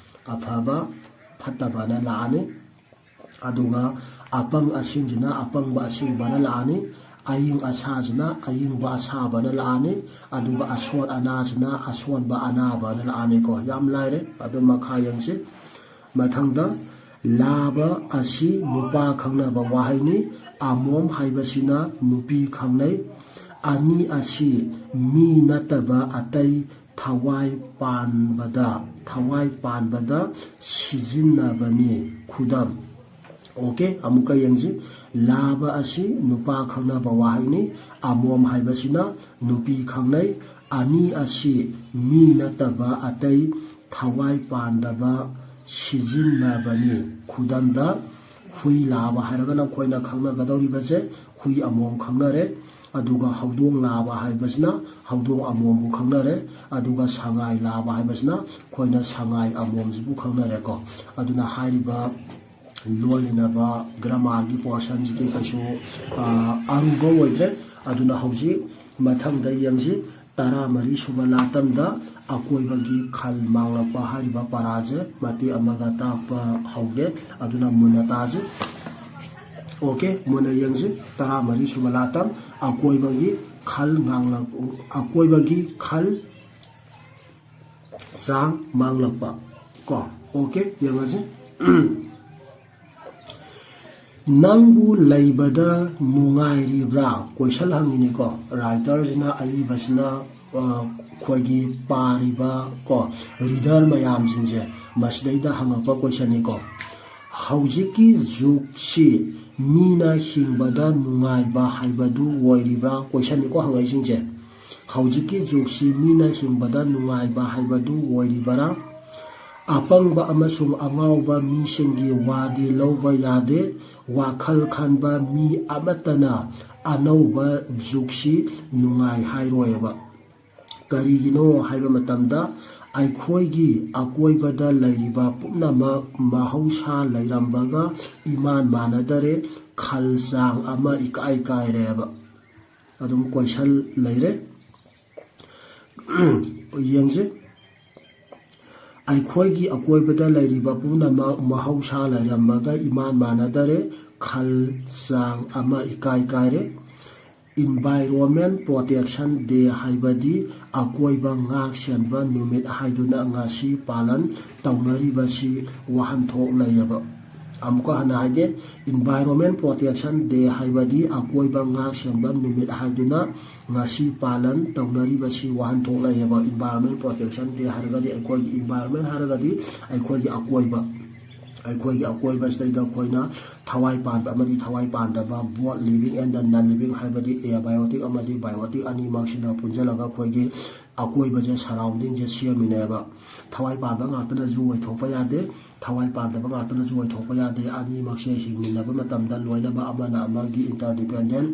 ꯑꯐꯕ ꯐꯠꯇꯕꯅ ꯂꯥꯛꯑꯅꯤ꯫ ꯑꯗꯨꯒ ꯑꯄꯪ ꯑꯁꯤꯡꯁꯤꯅ ꯑꯄꯪꯕ ꯑꯁꯤꯡꯕꯅ ꯂꯥꯛꯑꯅꯤ, ꯑꯏꯪ ꯑꯁꯥꯁꯤꯅ ꯑꯏꯪꯕ ꯑꯁꯥꯕꯅ ꯂꯥꯛꯑꯅꯤ, ꯑꯗꯨꯒ ꯑꯁꯣꯟ ꯑꯅꯥꯁꯤꯅ ꯑꯁꯣꯟꯕ ꯑꯅꯥꯕꯅ ꯂꯥꯛꯑꯅꯤꯀꯣ꯫ ꯌꯥꯝ ꯂꯥꯏꯔꯦ꯫ ꯑꯗꯨ ꯃꯈꯥ ꯌꯦꯡꯁꯤ꯫ ꯃꯊꯪꯗ ꯂꯥꯕ ꯑꯁꯤ ꯅꯨꯄꯥ ꯈꯪꯅꯕ ꯋꯥꯍꯩꯅꯤ, ꯑꯃꯣꯝ ꯍꯥꯏꯕꯁꯤꯅ ꯅꯨꯄꯤ ꯈꯪꯅꯩ꯫ ꯑꯅꯤ ꯑꯁꯤ ꯃꯤ ꯅꯠꯇꯕ ꯑꯇꯩ ꯊꯋꯥꯏ ꯄꯥꯟꯕꯗ, ꯊꯋꯥꯏ ꯄꯥꯟꯕꯗ ꯁꯤꯖꯤꯟꯅꯕꯅꯤ꯫ ꯈꯨꯗꯝ, ꯑꯣꯀꯦ, ꯑꯃꯨꯛꯀ ꯌꯦꯡꯁꯤ꯫ ꯂꯥꯕ ꯑꯁꯤ ꯅꯨꯄꯥ ꯈꯪꯅꯕ ꯋꯥꯍꯩꯅꯤ꯫ ꯑꯃꯣꯝ ꯍꯥꯏꯕꯁꯤꯅ ꯅꯨꯄꯤ ꯈꯪꯅꯩ꯫ ꯑꯅꯤ ꯑꯁꯤ ꯃꯤ ꯅꯠꯇꯕ ꯑꯇꯩ ꯊꯋꯥꯏ ꯄꯥꯟꯗꯕ ꯁꯤꯖꯤꯟꯅꯕꯅꯤ꯫ ꯈꯨꯗꯝꯗ, ꯍꯨꯏ ꯂꯥꯕ ꯍꯥꯏꯔꯒꯅ ꯑꯩꯈꯣꯏꯅ ꯈꯪꯅꯒꯗꯧꯔꯤꯕꯁꯦ ꯍꯨꯏ ꯑꯃꯣꯝ ꯈꯪꯅꯔꯦ, ꯑꯗꯨꯒ ꯍꯧꯗꯣꯡ ꯂꯥꯕ ꯍꯥꯏꯕꯁꯤꯅ ꯍꯧꯗꯣꯡ ꯑꯃꯣꯝꯕꯨ ꯈꯪꯅꯔꯦ, ꯑꯗꯨꯒ ꯁꯉꯥꯏ ꯂꯥꯕ ꯍꯥꯏꯕꯁꯤꯅ ꯑꯩꯈꯣꯏꯅ ꯁꯉꯥꯏ ꯑꯃꯣꯝꯁꯤꯕꯨ ꯈꯪꯅꯔꯦꯀꯣ꯫ ꯑꯗꯨꯅ ꯍꯥꯏꯔꯤꯕ ꯂꯣꯜꯂꯤꯅꯕ ꯒ꯭ꯔꯥꯃꯥꯔꯒꯤ ꯄꯣꯔꯁꯟꯁꯤꯗꯤ ꯀꯩꯁꯨ, ꯑ, ꯑꯔꯨꯕ ꯑꯣꯏꯗ꯭ꯔꯦ꯫ ꯑꯗꯨꯅ ꯍꯧꯖꯤꯛ ꯃꯊꯪꯗ ꯌꯦꯡꯁꯤ꯫ ꯇꯔꯥꯃꯔꯤ ꯁꯨꯕ ꯂꯥꯇꯝꯗ ꯑꯀꯣꯏꯕꯒꯤ ꯈꯜ ꯃꯥꯡꯂꯛꯄ ꯍꯥꯏꯔꯤꯕ ꯄꯔꯥꯁꯦ ꯃꯇꯦꯛ ꯑꯃꯒ ꯇꯥꯛꯄ ꯍꯧꯒꯦ꯫ ꯑꯗꯨꯅ ꯃꯨꯟꯅ ꯇꯥꯁꯤ꯫ ꯑꯣꯀꯦ, ꯃꯨꯟꯅ ꯌꯦꯡꯁꯤ꯫ ꯇꯔꯥꯃꯔꯤ ꯁꯨꯕ ꯂꯥꯇꯝ, ꯑꯀꯣꯏꯕꯒꯤ ꯈꯜ ꯉꯥꯡꯂꯛ-, ꯑꯀꯣꯏꯕꯒꯤ ꯈꯜ ꯆꯥꯡ ꯃꯥꯡꯂꯛꯄ꯫ ꯀꯣ, ꯑꯣꯀꯦ, ꯌꯦꯡꯉꯁꯤ꯫ "ꯅꯪꯕꯨ ꯂꯩꯕꯗ ꯅꯨꯡꯉꯥꯏꯔꯤꯕ꯭ꯔꯥ?" ꯀꯣꯏꯁꯟ ꯍꯪꯉꯤꯅꯤꯀꯣ꯫ ꯔꯥꯏꯇꯔꯁꯤꯅ, ꯑꯏꯕꯁꯤꯅ, ꯑ, ꯑꯩꯈꯣꯏꯒꯤ ꯄꯥꯔꯤꯕ ꯀꯣ, ꯔꯤꯗꯔ ꯃꯌꯥꯝꯁꯤꯡꯁꯦ ꯃꯁꯤꯗꯩꯗ ꯍꯪꯉꯛꯄ ꯀꯣꯏꯁꯟꯅꯤꯀꯣ꯫ "ꯍꯧꯖꯤꯛꯀꯤ ꯖꯨꯒꯁꯤ ꯃꯤꯅ ꯍꯤꯡꯕꯗ ꯅꯨꯡꯉꯥꯏꯕ ꯍꯥꯏꯕꯗꯨ ꯑꯣꯏꯔꯤꯕ꯭ꯔꯥ?" ꯀꯣꯏꯁꯟꯅꯤꯀꯣ ꯍꯪꯉꯛꯏꯁꯤꯡꯁꯦ꯫ "ꯍꯧꯖꯤꯛꯀꯤ ꯖꯨꯒꯁꯤ ꯃꯤꯅ ꯍꯤꯡꯕꯗ ꯅꯨꯡꯉꯥꯏꯕ ꯍꯥꯏꯕꯗꯨ ꯑꯣꯏꯔꯤꯕꯔꯥ? ꯑꯄꯪꯕ ꯑꯃꯁꯨꯡ ꯑꯉꯥꯎꯕ ꯃꯤꯁꯤꯡꯒꯤ ꯋꯥꯗꯤ ꯂꯧꯕ ꯌꯥꯗꯦ꯫ ꯋꯥꯈꯜ ꯈꯟꯕ ꯃꯤ ꯑꯃꯠꯇꯅ ꯑꯅꯧꯕ ꯖꯨꯒꯁꯤ ꯅꯨꯡꯉꯥꯏ ꯍꯥꯏꯔꯣꯏꯕ꯫ ꯀꯔꯤꯒꯤꯅꯣ ꯍꯥꯏꯕ ꯃꯇꯝꯗ, ꯑꯩꯈꯣꯏꯒꯤ ꯑꯀꯣꯏꯕꯗ ꯂꯩꯔꯤꯕ ꯄꯨꯝꯅꯃꯛ ꯃꯍꯧꯁꯥ ꯂꯩꯔꯝꯕꯒ ꯏꯃꯥꯟ ꯃꯥꯟꯅꯗꯔꯦ, ꯈꯜ ꯆꯥꯡ ꯑꯃ ꯏꯀꯥꯏ ꯀꯥꯏꯔꯦꯕ"꯫ ꯑꯗꯨꯝ ꯀꯣꯏꯁꯟ ꯂꯩꯔꯦ꯫ ꯌꯦꯡꯁꯤ꯫ "ꯑꯩꯈꯣꯏꯒꯤ ꯑꯀꯣꯏꯕꯗ ꯂꯩꯔꯤꯕ ꯄꯨꯝꯅꯃꯛ ꯃꯍꯧꯁꯥ ꯂꯩꯔꯝꯕꯒ ꯏꯃꯥꯟ ꯃꯥꯟꯅꯗꯔꯦ, ꯈꯜ ꯆꯥꯡ ꯑꯃ ꯏꯀꯥꯏ ꯀꯥꯏꯔꯦ"꯫ Environment Protection Day ꯍꯥꯏꯕꯗꯤ ꯑꯀꯣꯏꯕ ꯉꯥꯛ ꯁꯦꯟꯕ ꯅꯨꯃꯤꯠ ꯍꯥꯏꯗꯨꯅ ꯉꯁꯤ ꯄꯥꯂꯟ ꯇꯧꯅꯔꯤꯕꯁꯤ ꯋꯥꯍꯟꯊꯣꯛ ꯂꯩꯔꯕ꯫ ꯑꯃꯨꯛꯀ ꯍꯟꯅ ꯍꯥꯏꯒꯦ, Environment Protection Day ꯍꯥꯏꯕꯗꯤ ꯑꯀꯣꯏꯕ ꯉꯥꯛ ꯁꯦꯟꯕ ꯅꯨꯃꯤꯠ ꯍꯥꯏꯗꯨꯅ ꯉꯁꯤ ꯄꯥꯂꯟ ꯇꯧꯅꯔꯤꯕꯁꯤ ꯋꯥꯍꯟꯊꯣꯛ ꯂꯩꯔꯕ꯫ Environment Protection Day ꯍꯥꯏꯔꯒꯗꯤ ꯑꯩꯈꯣꯏꯒꯤ environment ꯍꯥꯏꯔꯒꯗꯤ ꯑꯩꯈꯣꯏꯒꯤ ꯑꯀꯣꯏꯕ꯫ ꯑꯩꯈꯣꯏꯒꯤ ꯑꯀꯣꯏꯕꯁꯤꯗꯩꯗ ꯑꯩꯈꯣꯏꯅ ꯊꯋꯥꯏ ꯄꯥꯟꯕ ꯑꯃꯗꯤ ꯊꯋꯥꯏ ꯄꯥꯟꯗꯕ, both living and the non living ꯍꯥꯏꯕꯗꯤ abiotic ꯑꯃꯗꯤ biotic ꯑꯅꯤꯃꯛꯁꯤꯅ ꯄꯨꯟꯁꯤꯜꯂꯒ ꯑꯩꯈꯣꯏꯒꯤ ꯑꯀꯣꯏꯕꯁꯦ, surroundingꯁꯦ ꯁꯦꯝꯃꯤꯅꯦꯕ꯫ ꯊꯋꯥꯏ ꯄꯥꯟꯕ ꯉꯥꯛꯇꯅꯁꯨ ꯑꯣꯏꯊꯣꯛꯄ ꯌꯥꯗꯦ, ꯊꯋꯥꯏ ꯄꯥꯟꯗꯕ ꯉꯥꯛꯇꯅꯁꯨ ꯑꯣꯏꯊꯣꯛꯄ ꯌꯥꯗꯦ꯫ ꯑꯅꯤꯃꯛꯁꯦ ꯍꯤꯡꯃꯤꯟꯅꯕ ꯃꯇꯝꯗ ꯂꯣꯏꯅꯕ ꯑꯃꯅ ꯑꯃꯒꯤ interdependent,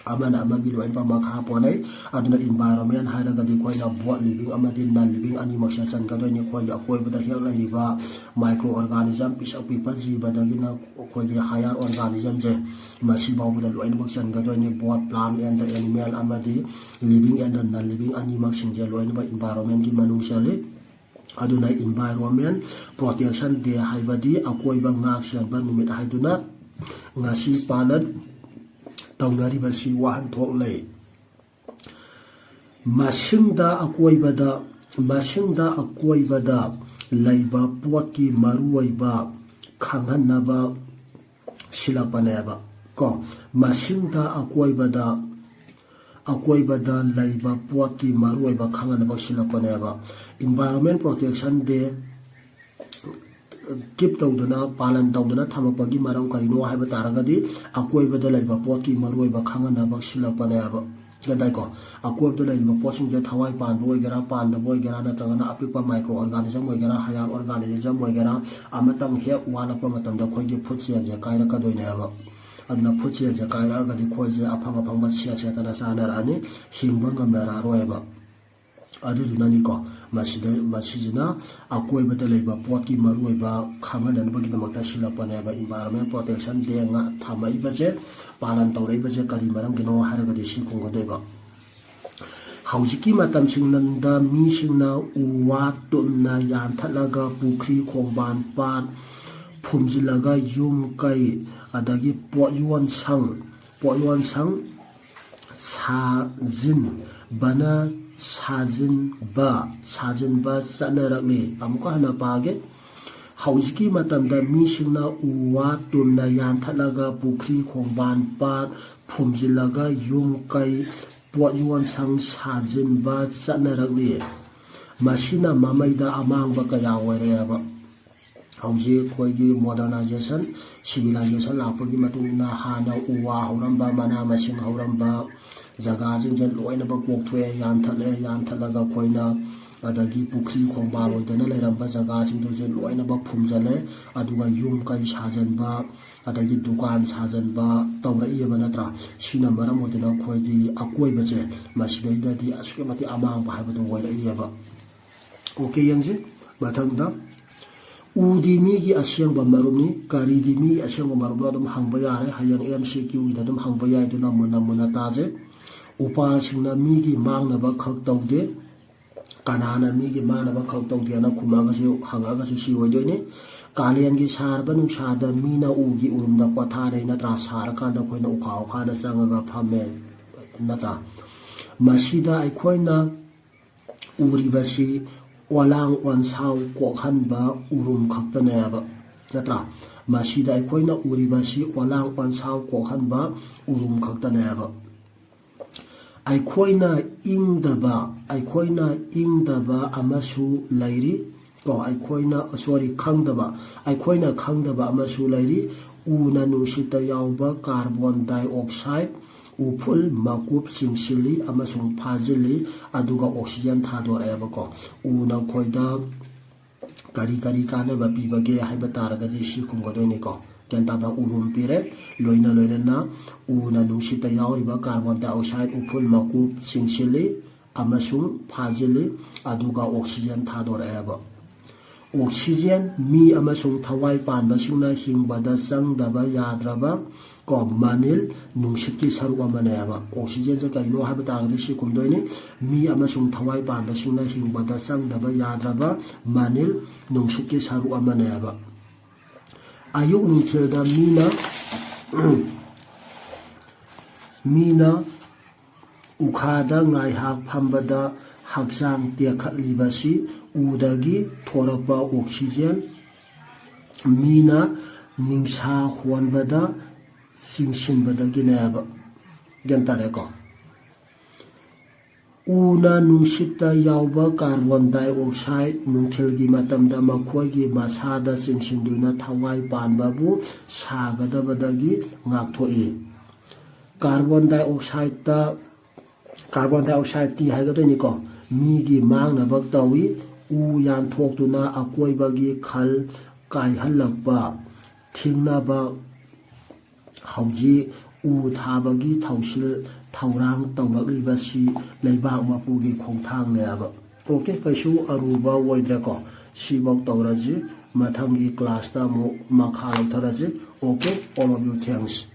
ꯑꯃꯅ ꯑꯃꯒꯤ ꯂꯣꯏꯅꯃꯛ ꯃꯈꯥ ꯄꯣꯟꯅꯩ꯫ ꯑꯗꯨꯅ environment ꯍꯥꯏꯔꯒꯗꯤ ꯑꯩꯈꯣꯏꯅ both living ꯑꯃꯗꯤ non living ꯑꯅꯤꯃꯛꯁꯦ ꯆꯟꯒꯗꯣꯏꯅꯤ꯫ ꯑꯩꯈꯣꯏꯒꯤ ꯑꯀꯣꯏꯕꯗ ꯍꯦꯛ ꯂꯩꯔꯤꯕ microorganism, ꯄꯤꯁꯛ ꯄꯤꯛꯄ ꯖꯤꯕꯗꯒꯤꯅ ꯑꯩꯈꯣꯏꯒꯤ higher organismꯁꯦ, ꯃꯁꯤ ꯐꯥꯎꯕꯗ ꯂꯣꯏꯅꯃꯛ ꯆꯟꯒꯗꯣꯏꯅꯤ꯫ Both plant and the animal ꯑꯃꯗꯤ living and the non living ꯑꯅꯤꯃꯛꯁꯤꯡꯁꯦ ꯂꯣꯏꯅꯃꯛ environmentꯀꯤ ꯃꯅꯨꯡ ꯆꯜꯂꯤ꯫ ꯑꯗꯨꯅ Environment Protection Day ꯍꯥꯏꯕꯗꯤ ꯑꯀꯣꯏꯕ ꯉꯥꯛ ꯁꯦꯟꯕ ꯅꯨꯃꯤꯠ ꯍꯥꯏꯗꯨꯅ ꯉꯁꯤ ꯄꯥꯂꯟ ꯇꯧꯅꯔꯤꯕꯁꯤ ꯋꯥꯍꯟꯊꯣꯛ ꯂꯩ꯫ ꯃꯁꯤꯡꯗ ꯑꯀꯣꯏꯕꯗ, ꯃꯁꯤꯡꯗ ꯑꯀꯣꯏꯕꯗ ꯂꯩꯕ ꯄꯣꯠꯀꯤ ꯃꯔꯨꯑꯣꯏꯕ ꯈꯪꯍꯟꯅꯕ ꯁꯤꯜꯂꯛꯄꯅꯦꯕ ꯀꯣ꯫ ꯃꯁꯤꯡꯗ ꯑꯀꯣꯏꯕꯗ, ꯑꯀꯣꯏꯕꯗ ꯂꯩꯕ ꯄꯣꯠꯀꯤ ꯃꯔꯨꯑꯣꯏꯕ ꯈꯪꯍꯟꯅꯕ ꯁꯤꯜꯂꯛꯄꯅꯦꯕ꯫ Environment Protection Day keep ꯇꯧꯗꯨꯅ, ꯄꯥꯂꯟ ꯇꯧꯗꯨꯅ ꯊꯝꯃꯛꯄꯒꯤ ꯃꯔꯝ ꯀꯔꯤꯅꯣ ꯍꯥꯏꯕ ꯇꯥꯔꯒꯗꯤ, ꯑꯀꯣꯏꯕꯗ ꯂꯩꯕ ꯄꯣꯠꯀꯤ ꯃꯔꯨꯑꯣꯏꯕ ꯈꯪꯍꯟꯅꯕ ꯁꯤꯜꯂꯛꯄꯅꯦꯕ꯫ ꯒ꯭ꯌꯥꯟ ꯇꯥꯏꯀꯣ? ꯑꯀꯣꯏꯕꯗ ꯂꯩꯔꯤꯕ ꯄꯣꯠꯁꯤꯡꯁꯦ ꯊꯋꯥꯏ ꯄꯥꯟꯕ ꯑꯣꯏꯒꯦꯔꯥ, ꯄꯥꯟꯗꯕ ꯑꯣꯏꯒꯦꯔꯥ, ꯅꯠꯇ꯭ꯔꯒꯅ ꯑꯄꯤꯛꯄ microorganism ꯑꯣꯏꯒꯦꯔꯥ, higher organism ꯑꯣꯏꯒꯦꯔꯥ, ꯑꯃꯇꯪ ꯍꯦꯛ ꯋꯥꯠꯂꯛꯄ ꯃꯇꯝꯗ ꯑꯩꯈꯣꯏꯒꯤ food chainꯁꯦ ꯀꯥꯏꯔꯛꯀꯗꯣꯏꯅꯦꯕ꯫ ꯑꯗꯨꯅ food chainꯁꯦ ꯀꯥꯏꯔꯛꯑꯒꯗꯤ ꯑꯩꯈꯣꯏꯁꯦ ꯑꯐꯪ ꯑꯐꯪꯕ ꯁꯦꯠ ꯁꯦꯠꯇꯅ ꯆꯥꯅꯔꯛꯑꯅꯤ, ꯍꯤꯡꯕ ꯉꯝꯅꯔꯛꯑꯔꯣꯏꯕ꯫ ꯑꯗꯨꯗꯨꯅꯅꯤꯀꯣ, ꯃꯁꯤꯗ, ꯃꯁꯤꯁꯤꯅ ꯑꯀꯣꯏꯕꯗ ꯂꯩꯕ ꯄꯣꯠꯀꯤ ꯃꯔꯨꯑꯣꯏꯕ ꯈꯪꯍꯟꯅꯕꯒꯤꯗꯃꯛꯇ ꯁꯤꯜꯂꯛꯄꯅꯦꯕ꯫ Environment Protection Day ꯉꯥ ꯊꯝꯃꯛꯏꯕꯁꯦ, ꯄꯥꯂꯟ ꯇꯧꯔꯛꯏꯕꯁꯦ ꯀꯔꯤ ꯃꯔꯝꯒꯤꯅꯣ ꯍꯥꯏꯔꯒꯗꯤ ꯁꯤ ꯈꯨꯝꯒꯗꯣꯏꯕ꯫ ꯍꯧꯖꯤꯛꯀꯤ ꯃꯇꯝꯁꯤꯡꯗ ꯃꯤꯁꯤꯡꯅ ꯎ ꯋꯥ ꯇꯨꯝꯅ ꯌꯥꯟꯊꯠꯂꯒ ꯄꯨꯈ꯭ꯔꯤ, ꯈꯣꯡꯕꯥꯟ, ꯄꯥꯠ ꯐꯨꯝꯖꯤꯜꯂꯒ ꯌꯨꯝ ꯀꯩ, ꯑꯗꯒꯤ ꯄꯣꯠ ꯌꯣꯟꯁꯪ, ꯄꯣꯠ ꯌꯣꯟꯁꯪ ꯁꯥꯖꯤꯟꯕꯅ, ꯁꯥꯖꯤꯟꯕ, ꯁꯥꯖꯤꯟꯕ ꯆꯠꯅꯔꯛꯂꯤ꯫ ꯑꯃꯨꯛꯀ ꯍꯟꯅ ꯄꯥꯒꯦ꯫ ꯍꯧꯖꯤꯛꯀꯤ ꯃꯇꯝꯗ ꯃꯤꯁꯤꯡꯅ ꯎ ꯋꯥ ꯇꯨꯝꯅ ꯌꯥꯟꯊꯠꯂꯒ ꯄꯨꯈ꯭ꯔꯤ, ꯈꯣꯡꯕꯥꯟ, ꯄꯥꯠ ꯐꯨꯝꯖꯤꯜꯂꯒ ꯌꯨꯝ ꯀꯩ, ꯄꯣꯠ ꯌꯣꯟꯁꯪ ꯁꯥꯖꯤꯟꯕ ꯆꯠꯅꯔꯛꯂꯤ꯫ ꯃꯁꯤꯅ ꯃꯃꯩꯗ ꯑꯃꯥꯡꯕ ꯀꯌꯥ ꯑꯣꯏꯔꯦꯕ꯫ ꯍꯧꯖꯤꯛ ꯑꯩꯈꯣꯏꯒꯤ modernization, civilization ꯂꯥꯛꯄꯒꯤ ꯃꯇꯨꯡ ꯏꯟꯅ ꯍꯥꯟꯅ ꯎ ꯋꯥ ꯍꯧꯔꯝꯕ, ꯃꯅꯥ ꯃꯁꯤꯡ ꯍꯧꯔꯝꯕ ꯖꯒꯥꯁꯤꯡꯁꯦ ꯂꯣꯏꯅꯃꯛ ꯀꯣꯛꯊꯣꯛꯑꯦ, ꯌꯥꯟꯊꯠꯂꯦ꯫ ꯌꯥꯟꯊꯠꯂꯒ ꯑꯩꯈꯣꯏꯅ ꯑꯗꯒꯤ ꯄꯨꯈ꯭ꯔꯤ ꯈꯣꯡꯕꯥꯜ ꯑꯣꯏꯗꯅ ꯂꯩꯔꯝꯕ ꯖꯒꯥꯁꯤꯡꯗꯨꯁꯨ ꯂꯣꯏꯅꯃꯛ ꯐꯨꯝꯖꯜꯂꯦ꯫ ꯑꯗꯨꯒ ꯌꯨꯝ ꯀꯩ ꯁꯥꯖꯟꯕ, ꯑꯗꯒꯤ ꯗꯨꯀꯥꯟ ꯁꯥꯖꯟꯕ ꯇꯧꯔꯛꯏꯑꯕ ꯅꯠꯇ꯭ꯔꯥ? ꯁꯤꯅ ꯃꯔꯝ ꯑꯣꯏꯗꯅ ꯑꯩꯈꯣꯏꯒꯤ ꯑꯀꯣꯏꯕꯁꯦ ꯃꯁꯤꯗꯩꯗꯗꯤ ꯑꯁꯨꯛꯀꯤ ꯃꯇꯤꯛ ꯑꯃꯥꯡꯕ ꯍꯥꯏꯕꯗꯣ ꯑꯣꯏꯔꯛꯏꯑꯕ꯫ OK, ꯌꯦꯡꯁꯤ ꯃꯊꯪꯗ꯫ ꯎꯗꯤ ꯃꯤꯒꯤ ꯑꯁꯦꯡꯕ ꯃꯔꯨꯞꯅꯤ꯫ ꯀꯔꯤꯗꯤ ꯃꯤꯒꯤ ꯑꯁꯦꯡꯕ ꯃꯔꯨꯞꯅꯣ ꯑꯗꯨꯝ ꯍꯪꯕ ꯌꯥꯔꯦ꯫ ꯍꯌꯦꯡ MCQꯒꯤꯗ ꯑꯗꯨꯝ ꯍꯪꯕ ꯌꯥꯏ, ꯑꯗꯨꯅ ꯃꯨꯟꯅ ꯃꯨꯟꯅ ꯇꯥꯁꯦ꯫ ꯎꯄꯥꯜꯁꯤꯡꯅ ꯃꯤꯒꯤ ꯃꯥꯡꯅꯕ ꯈꯛ ꯇꯧꯗꯦ꯫ ꯀꯅꯥꯅ ꯃꯤꯒꯤ ꯃꯥꯡꯅꯕ ꯈꯛ ꯇꯧꯗꯦꯅ ꯈꯨꯝꯃꯛꯑꯒꯁꯨ, ꯍꯪꯉꯛꯑꯒꯁꯨ ꯁꯤ ꯑꯣꯏꯗꯣꯏꯅꯤ꯫ ꯀꯥꯂꯦꯟꯒꯤ ꯁꯥꯔꯕ ꯅꯨꯡꯁꯥꯗ ꯃꯤꯅ ꯎꯒꯤ ꯎꯔꯨꯝꯗ ꯄꯣꯊꯥꯔꯦ, ꯅꯠꯇ꯭ꯔꯥ? ꯁꯥꯔꯀꯥꯟꯗ ꯑꯩꯈꯣꯏꯅ ꯎꯈꯥ ꯋꯥꯈꯥꯗ ꯆꯪꯉꯒ ꯐꯝꯃꯦ, ꯅꯠꯇ꯭ꯔꯥ? ꯃꯁꯤꯗ ꯑꯩꯈꯣꯏꯅ ꯎꯔꯤꯕꯁꯤ ꯑꯣꯂꯥꯡ ꯑꯣꯟꯁꯥꯎ ꯀꯣꯛꯍꯟꯕ ꯎꯔꯨꯝ ꯈꯛꯇꯅꯦꯕ, ꯅꯠꯇ꯭ꯔꯥ? ꯃꯁꯤꯗ ꯑꯩꯈꯣꯏꯅ ꯎꯔꯤꯕꯁꯤ ꯑꯣꯂꯥꯡ ꯑꯣꯟꯁꯥꯎ ꯀꯣꯛꯍꯟꯕ ꯎꯔꯨꯝ ꯈꯛꯇꯅꯦꯕ꯫ ꯑꯩꯈꯣꯏꯅ ꯏꯪꯗꯕ, ꯑꯩꯈꯣꯏꯅ ꯏꯪꯗꯕ ꯑꯃꯁꯨ ꯂꯩꯔꯤ꯫ ꯀꯣ, ꯑꯩꯈꯣꯏꯅ, sorry, ꯈꯪꯗꯕ, ꯑꯩꯈꯣꯏꯅ ꯈꯪꯗꯕ ꯑꯃꯁꯨ ꯂꯩꯔꯤ꯫ ꯎꯅ ꯅꯨꯡꯁꯤꯠꯇ ꯌꯥꯎꯕ carbon dioxide, ꯎꯐꯨꯜ ꯃꯀꯨꯞ ꯆꯤꯡꯁꯤꯜꯂꯤ ꯑꯃꯁꯨꯡ ꯐꯥꯖꯤꯜꯂꯤ, ꯑꯗꯨꯒ oxygen ꯊꯥꯗꯣꯔꯛꯑꯦꯕꯀꯣ꯫ ꯎꯅ ꯑꯩꯈꯣꯏꯗ ꯀꯔꯤ ꯀꯔꯤ ꯀꯥꯟꯅꯕ ꯄꯤꯕꯒꯦ ꯍꯥꯏꯕ ꯇꯥꯔꯒꯗꯤ ꯁꯤ ꯈꯨꯝꯒꯗꯣꯏꯅꯤꯀꯣ꯫ ꯒ꯭ꯌꯥꯟ ꯇꯥꯕ꯭ꯔꯥ? ꯎꯔꯨꯝ ꯄꯤꯔꯦ, ꯂꯣꯏꯅ ꯂꯣꯏꯅꯅ ꯎꯅ ꯅꯨꯡꯁꯤꯠꯇ ꯌꯥꯎꯔꯤꯕ carbon dioxide, ꯎꯐꯨꯜ ꯃꯀꯨꯞ ꯆꯤꯡꯁꯤꯜꯂꯤ ꯑꯃꯁꯨꯡ ꯐꯥꯖꯤꯜꯂꯤ, ꯑꯗꯨꯒ oxygen ꯊꯥꯗꯣꯔꯛꯑꯦꯕ꯫ Oxygen ꯃꯤ ꯑꯃꯁꯨꯡ ꯊꯋꯥꯏ ꯄꯥꯟꯕꯁꯤꯡꯅ ꯍꯤꯡꯕꯗ ꯆꯪꯗꯕ ꯌꯥꯗ꯭ꯔꯕ ꯀꯣ, ꯃꯅꯤꯜ ꯅꯨꯡꯁꯤꯠꯀꯤ ꯁꯔꯨꯛ ꯑꯃꯅꯦꯕ꯫ Oxygenꯁꯦ ꯀꯔꯤꯅꯣ ꯍꯥꯏꯕ ꯇꯥꯔꯒꯗꯤ ꯁꯤ ꯈꯨꯝꯗꯣꯏꯅꯤ, ꯃꯤ ꯑꯃꯁꯨꯡ ꯊꯋꯥꯏ ꯄꯥꯟꯕꯁꯤꯡꯅ ꯍꯤꯡꯕꯗ ꯆꯪꯗꯕ ꯌꯥꯗ꯭ꯔꯕ ꯃꯅꯤꯜ ꯅꯨꯡꯁꯤꯠꯀꯤ ꯁꯔꯨꯛ ꯑꯃꯅꯦꯕ꯫ ꯑꯌꯨꯛ ꯅꯨꯡꯊꯤꯜꯗ ꯃꯤꯅ, ꯃꯤꯅ ꯎꯈꯥꯗ ꯉꯥꯏꯍꯥꯛ ꯐꯝꯕꯗ ꯍꯛꯆꯥꯡ ꯇꯦꯛꯈꯠꯂꯤꯕꯁꯤ ꯎꯗꯒꯤ ꯊꯣꯔꯛꯄ oxygen, ꯃꯤꯅ ꯅꯤꯡꯁꯥ ꯍꯣꯟꯕꯗ ꯆꯤꯡꯁꯤꯟꯕꯗꯒꯤꯅꯦꯕ꯫ ꯒ꯭ꯌꯥꯟ ꯇꯥꯔꯦꯀꯣ? ꯎꯅ ꯅꯨꯡꯁꯤꯠꯇ ꯌꯥꯎꯕ carbon dioxide ꯅꯨꯡꯊꯤꯜꯒꯤ ꯃꯇꯝꯗ ꯃꯈꯣꯏꯒꯤ ꯃꯁꯥꯗ ꯆꯤꯡꯁꯤꯟꯗꯨꯅ ꯊꯋꯥꯏ ꯄꯥꯟꯕꯕꯨ ꯁꯥꯒꯗꯕꯗꯒꯤ ꯉꯥꯛꯊꯣꯛꯏ꯫ Carbon dioxideꯇ carbon dioxideꯇꯤ ꯍꯥꯏꯒꯗꯣꯏꯅꯤꯀꯣ, ꯃꯤꯒꯤ ꯃꯥꯡꯅꯕ ꯇꯧꯏ꯫ ꯎ ꯌꯥꯟꯊꯣꯛꯇꯨꯅ ꯑꯀꯣꯏꯕꯒꯤ ꯈꯜ ꯀꯥꯏꯍꯜꯂꯛꯄ ꯊꯤꯡꯅꯕ ꯍꯧꯖꯤꯛ ꯎ ꯊꯥꯕꯒꯤ ꯊꯧꯁꯤꯜ ꯊꯧꯔꯥꯡ ꯇꯧꯔꯛꯂꯤꯕꯁꯤ ꯂꯩꯕꯥꯛ ꯃꯄꯨꯒꯤ ꯈꯣꯡꯊꯥꯡꯅꯦꯕ꯫ Okay, ꯀꯩꯁꯨ ꯑꯔꯨꯕ ꯑꯣꯏꯗ꯭ꯔꯦꯀꯣ꯫ ꯁꯤꯐꯧ ꯇꯧꯔꯁꯤ, ꯃꯊꯪꯒꯤ classꯇ ꯑꯃꯨꯛ ꯃꯈꯥ ꯂꯧꯊꯔꯁꯤ꯫ Okay, all of you, thanks꯫